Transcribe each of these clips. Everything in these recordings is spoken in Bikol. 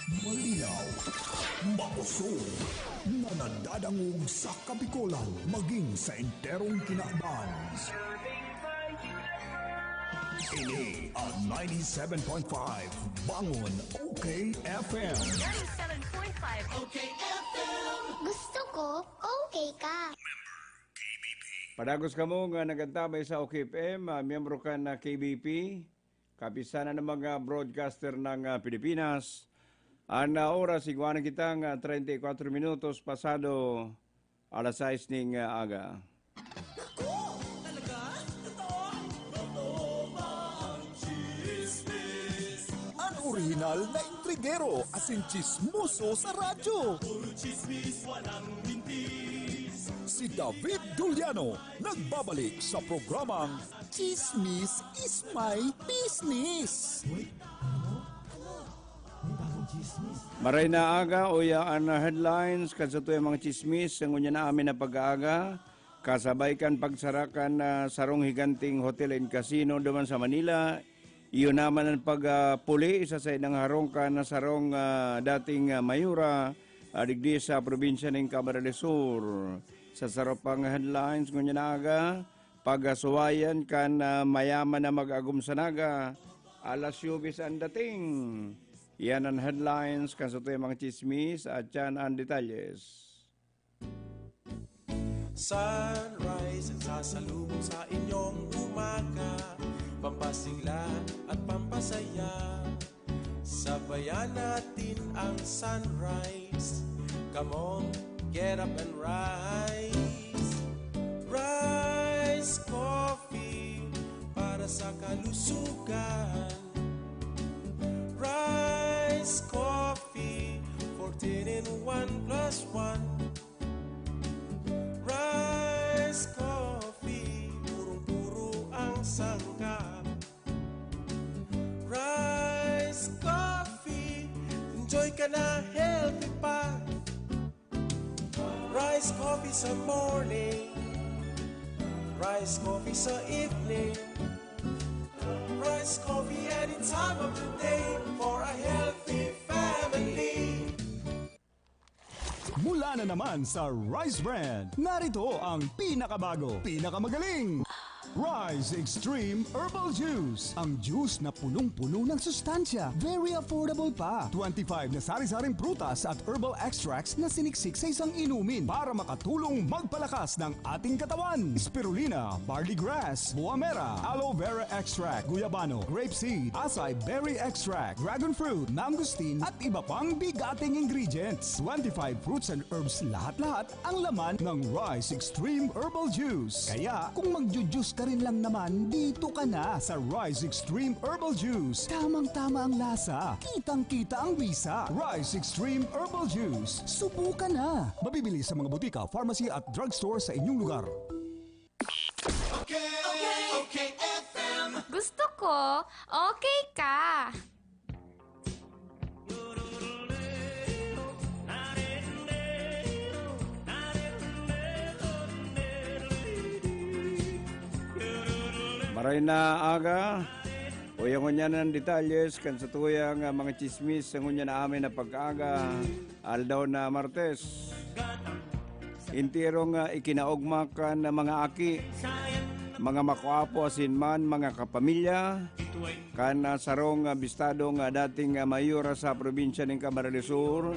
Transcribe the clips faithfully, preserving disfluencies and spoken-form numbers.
Malinaw, makusog, na nadadangog sa Kabikolan maging sa enterong kinaban. Ini ang ninety-seven point five Bangon O K F M. Ninety-seven point five O K F M. Gusto ko, okay ka. Padagos kamo nga nag-antabay sa O K F M, ah, miyembro kan, ah, K B P, Kapisanan ng mga Broadcaster ng, ah, Pilipinas. An, ah, oras, igwa na kitang, ah, treinta y cuatro minutos pasado alas sais ning, ah, aga. Naku! Talaga? Totoo? Totoo ba ang chismis? An orihinal na intrigero asin chismoso sa radyo. Puro chismis, walang mintis. Si David Duliano nagbabalik sa programang Chismis is my business. Uy, ano? Ano? May bagong chismis? Maray na aga, uya an headlines kan satuyang mga chismis sa ngunyan na amin na pag-aaga. Kasabay kan pagsara kan, ah, sarong higanting hotel and casino duman sa Manila, iyo naman an pagpuli sa saindang harong kan sarong, ah, dating, ah, mayora, ah, digdi sa probinsya nin Camarines Sur. Sa saro pang headlines ngunyan na aga, pagasuwayan kan, ah, mayaman na mag-agom sa Naga, alas siyubis an dating. Iyan an headlines kan satuyang mga chismis at yan an detalyes. Sunrise ang sasalubong sa inyong umaga, pampasigla at pampasaya. Sabayan natin ang sunrise. Come on, get up and rise. Rise Coffee para sa kalusugan. Rise Coffee, fourteen in one plus one. Rise Coffee, purong-puro ang sangkap. Rise Coffee, enjoy ka na, healthy pa. Rise Coffee sa morning, Rise Coffee sa evening, Rise Coffee any time of the day for a healthy family. Mula na naman sa Rise Brand, narito ang pinakabago, pinakamagaling Rise Extreme Herbal Juice. Ang juice na punong-puno ng sustansya, very affordable pa. Twenty-five na sari-saring prutas at herbal extracts na siniksik sa isang inumin para makatulong magpalakas ng ating katawan. Spirulina, barley grass, buamera, aloe vera extract, guyabano, grape seed, acai berry extract, dragon fruit, mangosteen, at iba pang bigating ingredients. Twenty-five fruits and herbs lahat-lahat ang laman ng Rise Extreme Herbal Juice. Kaya, kung magju-juice ka rin lang naman, dito ka na sa Rise Extreme Herbal Juice. Tamang-tama ang lasa, kitang-kita ang bisa. Rise Extreme Herbal Juice. Subukan na! Mabibili sa mga butika, pharmacy at drugstore sa inyong lugar. Okay, okay, okay, F M. Gusto ko, okay ka. Maray na aga. Uya ngunyan an detalyes kan satuyang, ah, mga chismis sa ngunyan na amin na pag-aga, aldaw na Martes. Enterong, ah, ikinaogma kan mga aki, mga makwapo asin man mga kapamilya kan, ah, sarong, ah, bistadong, ah, dating, ah, mayor sa probinsya nin Camarines Sur,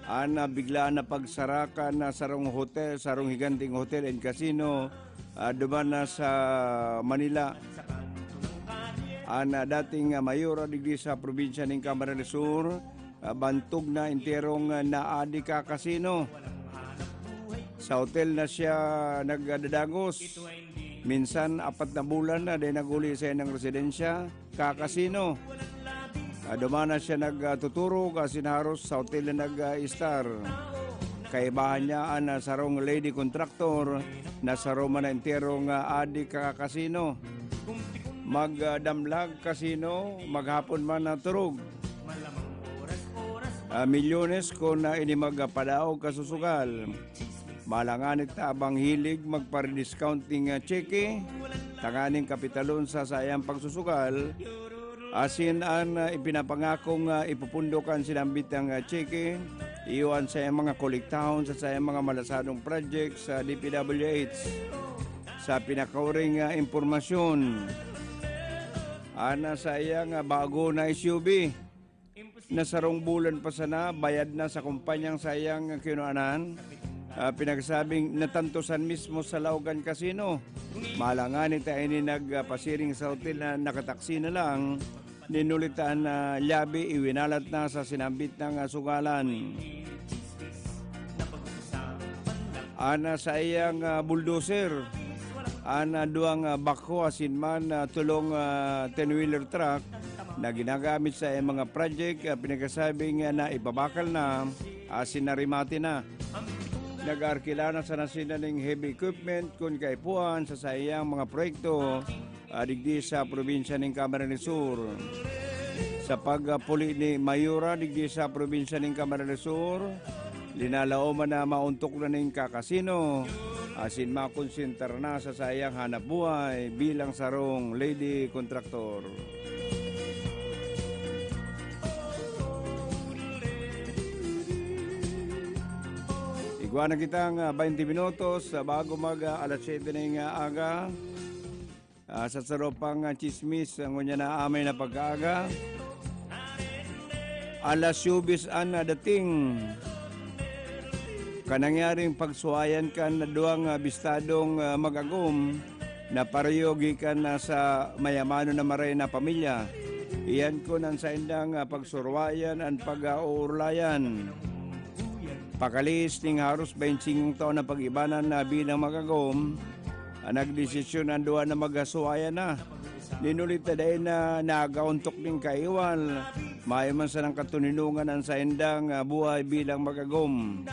an, ah, biglaan na pagsara kan, ah, sarong hotel, sarong higanting hotel and casino, ah, duman na sa Manila. An, ah, dating, ah, mayor digdi sa probinsya nin Camarines Sur, ah, bantog na enterong, ah, naadi ka kasino. Sa hotel na siya nagdadagos. Minsan, apat na bulan na dai nag-uli sa iyang residensya, kakasino. Ah, duman na siya nagtuturog asin haros sa hotel na nag-istar. Kaibahan niya an, ah, sarong lady contractor na saro man na enterong, ah, adik kakasino. Magdamlag kasino, maghapon man na turog. Ah, milyones kun, ah, ini magpadaog ka susugal. Malangan tabang hilig magpare-discounting, ah, tseke, tanganing kapitalon sa saiyang pagsusugal, Asin an, ah, ipinapangakong, ah, ipupundo kan sinambit niyang, ah, tseke, iyo an saiyang mga kolektahon sa saiyang mga malasadong project sa D P W H. Sa pinakauring, ah, impormasyon, an, ah, saiyang, ah, bago na S U V na sarong bulan pa sana bayad na sa kumpanyang saiyang kinuanan, ah, pinagsabing natantosan mismo sa laog kan kasino. Malangan ita ini nagpasiring sa hotel na nakataksi na lang, ninulitan na lyabe iwinalat na sa sinambit na nga sugalan. An, ah, saiyang, ah, bulldozer, an, ah, duwang, ah, backhoe asin man, ah, tolong, ah, ten-wheeler truck na ginagamit sa iyang mga project, ah, pinagkasabing, ah, naipabakal na asin narimate na. Nag-arkila na sana sinda ning heavy equipment kun kaipuhan sa saiyang mga proyekto, ah, digdi sa probinsya nin Camarines Sur. Sa pagpuli ni Mayora digdi sa probinsya nin Camarines Sur, linalaoman na maontok na nin kakasino asin makonsentrar na sa saiyang hanap buhay bilang sarong lady contractor. Igwa na kitang, ah, baynte minutos, ah, bago mag, ah, alas siyete na yung, ah, aga. Ah, sa saro pang, ah, chismis, ah, ngunyan na amay na pagkaaga. Alas siyubis an, ah, dating. Kan nangyaring pagsuwayan kan duwang, ah, bistadong, ah, mag-agom na pareho gikan na sa mayamanon na maray na pamilya. Iyan kun an saindang, ah, pagsurwayan an pag-aorulayan. Pakalihis ning haros baynte singkong taon na pag-ibanan na bilang mag-agom, ah, nagdesisyon an duwa na magkasuwayan na. Nin huli ta dai na nagaontok nin kaiwal. Mayo man sanang katoninongan an saindang, ah, buhay bilang mag-agom.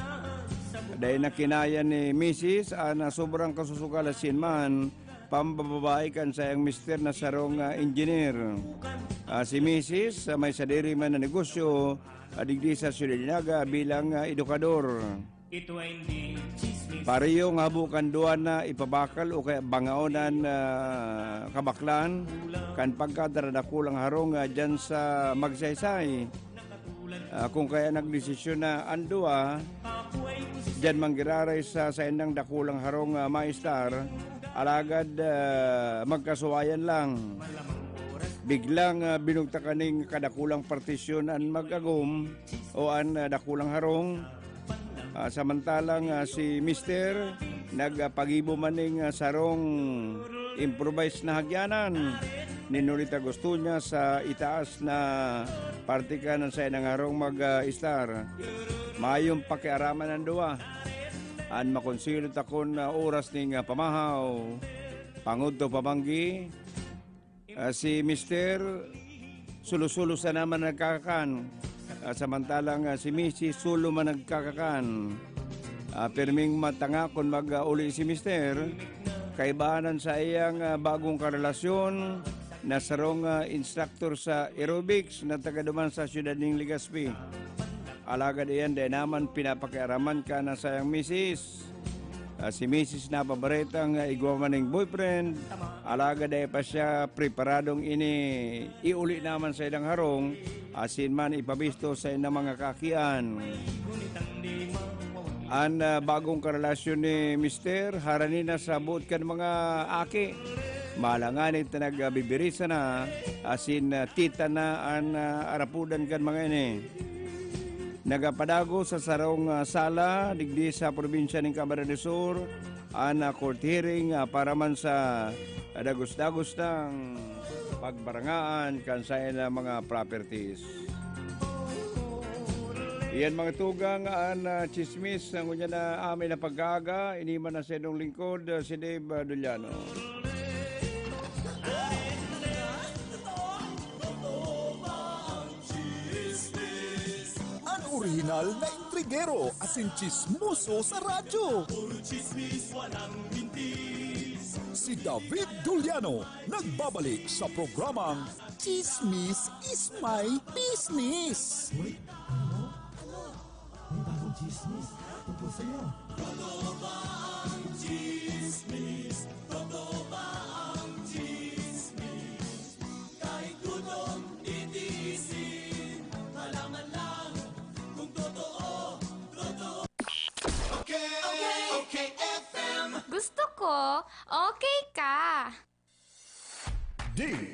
Dai na kinaya ni misis an, ah, sobrang kasusugal asin man pambababae kan saiyang mister na sarong, ah, engineer. Ah, si misis, ah, may sadiri man na negosyo, ah, digdi sa Ciudad Naga bilang, ah, edukador. Ito ay hindi chismis. Parehong habo kan duwa na ipabakal o kaya bangaon an, ah, kabaklan kan pagkadarakulang harong, ah, diyan sa Magsaysay. Ah, kung kaya nagdesisyon na an duwa, diyan manggiraray sa saindang dakulang harong, ah, maestar, alagad, ah, magkasuwayan lang. Biglang, ah, binugtakan ning kadakulang partisyon an mag-agom o an, ah, dakulang harong. Ah, samantalang, ah, si Mister nagpagibo man ning, ah, sarong improvised na hagyanan. Nin huli ta gusto niya sa itaas na parte kan saindang harong mag, ah, estar. Mayong pakiaraman an duwa. An makonsilo ta kun, ah, oras ning, ah, pamahaw. Pangudto pabanggi, ah, si Mister sulo-sulo sana man nagkakakan. Ah, samantalang, ah, si Misis sulo man nagkakakan. Ah, pirming matanga kun mag, ah, uli si Mister, kaibahan an saiyang, ah, bagong karelasyon na sarong, ah, instructor sa aerobics na taga duman sa siyudad ning Legazpi. Alagad iyan dai naman pinapakiaraman kan saiyang misis. Ah, si misis nababaretang, ah, igwa man ning boyfriend, alagad dai pa siya preparadong ini iuli naman sa ilang harong, asin man ipabisto sa ilang mga kaakian. An, ah, bagong karelasyon ni Mister harani na sa boot kan mga aki. Malangan ito nagbibirisa na, asin, ah, tita na an, ah, arapudan kan mga ini. Nagapadago sa sarong, ah, sala digdi sa probinsya ning Camarines Sur an, ah, court hearing, ah, para man sa dagos-dagos nang pagbarangaan kan saen na mga properties. Iyan mga tugang an, ah, chismis na ngunyan na amin na pag-aaga. Ini man ang sa inyong lingkod, ah, si Dave, ah, Duliano. An orihinal na intrigero asin chismoso sa radyo. Si David Duliano nagbabalik sa programang Chismis is my business. Uy, ano? Ano? May bagong chismis tungkol sa'yo. Totoo ba ang chismis? Totoo ba ang chismis? Kahit gutom Gusto ko, okay ka. D